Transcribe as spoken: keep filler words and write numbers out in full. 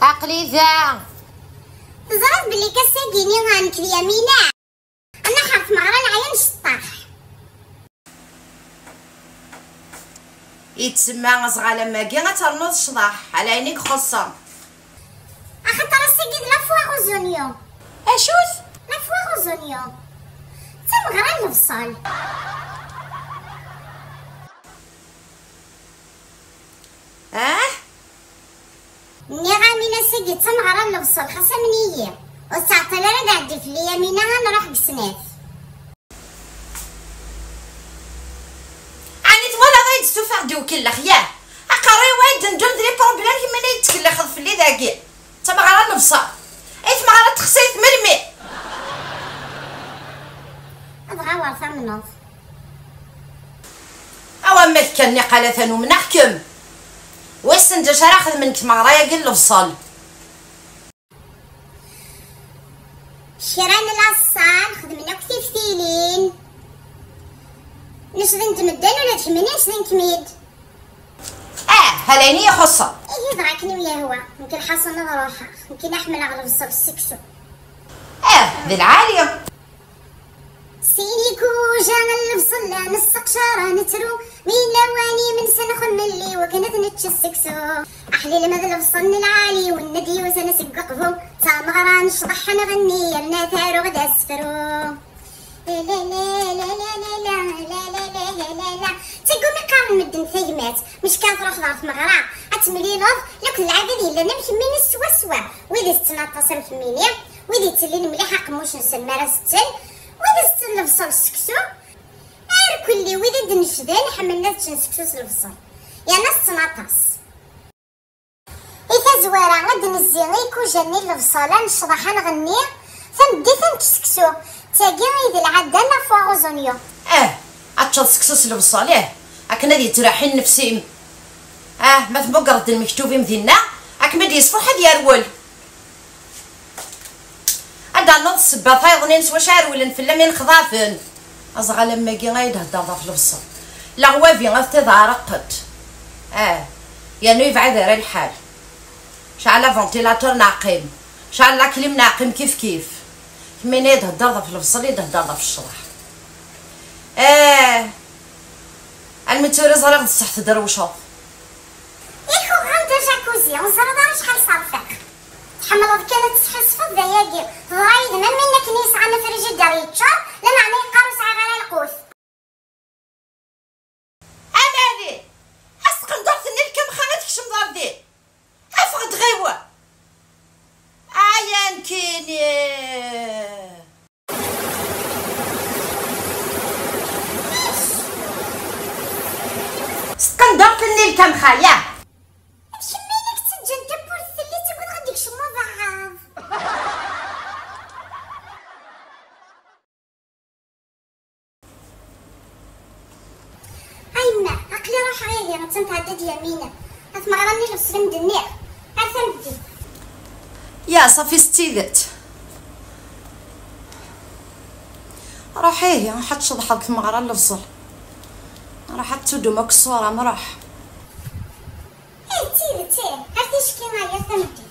Aql-i da. Teẓriḍ belli kassagini nekk d Yamina. Annaɣ ɣer tmeɣra lɛaya nceṭṭaḥ. Yettsemma aẓɣal am wagi ad ternuḍ ccḍeḥ, ala ayen i ixuṣṣen. Axaṭer ass-agi d la foire aux oignons. Acu-t? La foire aux oignons. D tameɣra n lebṣel. Ah? Nniɣ-am-in ass-agi d tameɣra n lebṣel, xas amen-iyi. Ur tettɛeṭṭil ara ad ɛeddi fell-i Yamina, ad nruḥ deg snat. Ɛni twalaḍ ay d-ssuffeɣ-d i ukellex, yah? Aqerru-iw ay d-ndun d les problèmes, kemmini ay d-tkellxeḍ fell-i dagi. D tameɣra n lebṣel. Ay tmeɣra texsayt melmi? Dɣa wer tamneḍ. Awa ma kan niqal atan umneɣ-kem. Wissen d acu ara xedmen deg tmeɣra-agi n lebṣel. Kra n laṣṣal xedmen akk tiftilin. Necden-d medden ula d kemmini necden-kem-id. Ah, halayen i yi-ixuṣṣen. Ihi dɣa akken i m-yehwa, nekk lḥaṣun ad ruḥeɣ, nekk i ḥemmleɣ lebṣel s seksu. Ah, d lɛali. Sin ikuja n lebṣel la nesseqcar ad nettru, mi lawan imensi nxemmel i wakken ad nečč seksu. Aḥlil ma d lebṣel n lɛali, wenned yiwet seg uqbu, d tameɣra n ccḍeḥ ad nɣenni, yerna taruɣ d asefru. Ttagum i qqaren medden tagmat, mecka truḥeḍ ɣer tmeɣra, ad temlileḍ yakk d lɛibad yellan am kemmini swaswa, wid itetten aṭas am kemmini, wid ittellin mliḥ aqemmuc-nsen mi ara setten, wid isetten lebṣel s seksu, irkelli wid i d-necden ḥemmlen ad ččen seksu s lebṣel, yerna setten aṭas. I tazwara, ad d-nezzi i ikuja-nni n lebṣel, ad necḍeḥ, ad nɣenni, tameddit ad nečč seksu. D tagi i d lɛadda n la foire aux oignons. Eh, ad teččeḍ seksu s lebṣel, ih, akken ad yettreḥḥi nnefs-im. Ah, ma tmugreḍ-d lmektub-im dinna, ad kem-id-yesfuḥ ad yerwel. Ad d-ternuḍ ssebba tayeḍnin s wacu ara rewlen fell-am inexḍaben. Aẓɣal am wagi ay d-heddreḍ ɣef lebṣel. Leɣwabi ad t-iḍeɛreq-d. Ah, yernu yebɛed ara lḥal. Cɛel aventilateur neɣ qqim. Cɛel la clim neɣ qqim kif kif. Kemmini ay d-heddreḍ ɣef lebṣel i d-heddreḍ ɣef ccḍeḥ. Ah, almi d tura ẓriɣ d ṣṣeḥ tedrewceḍ. Yak uɣeɣ-d ajacuzzi, ur teẓriḍ ara acḥal ṣerfeɣ. Tḥemmleḍ kan ad tesḥissfeḍ d ayagi. Teḍra yid-m am win akken yesɛan afrijider yeččur, lameɛna yeqqar ur sɛiɣ ara lqut. Amali! Ḥess tqendurt-nni n lkamxa ad tekcem ɣer din. Afeɣ-d ɣiwa! Aya nekkini! S tqendurt-nni n lkamxa, yah! D kemmini i yettaǧǧan tawwurt telli, ttaggadeɣ ad d-ikcem ubeɛɛaḍ. A yemma, aql-i ruḥeɣ ihi, attan tɛedda-d Yamina. At meɣra-nni lebṣel i m-d-nniɣ. Ar tameddit. Ya, ṣafi s tidet. Ruḥ ihi, ruḥ ad tceḍḥeḍ deg tmeɣra n lebṣel. Ruḥ ad tuddum akk ṣṣura-m, ruḥ. Ih, d tidet, ih. Ar ticki, ay ar tameddit.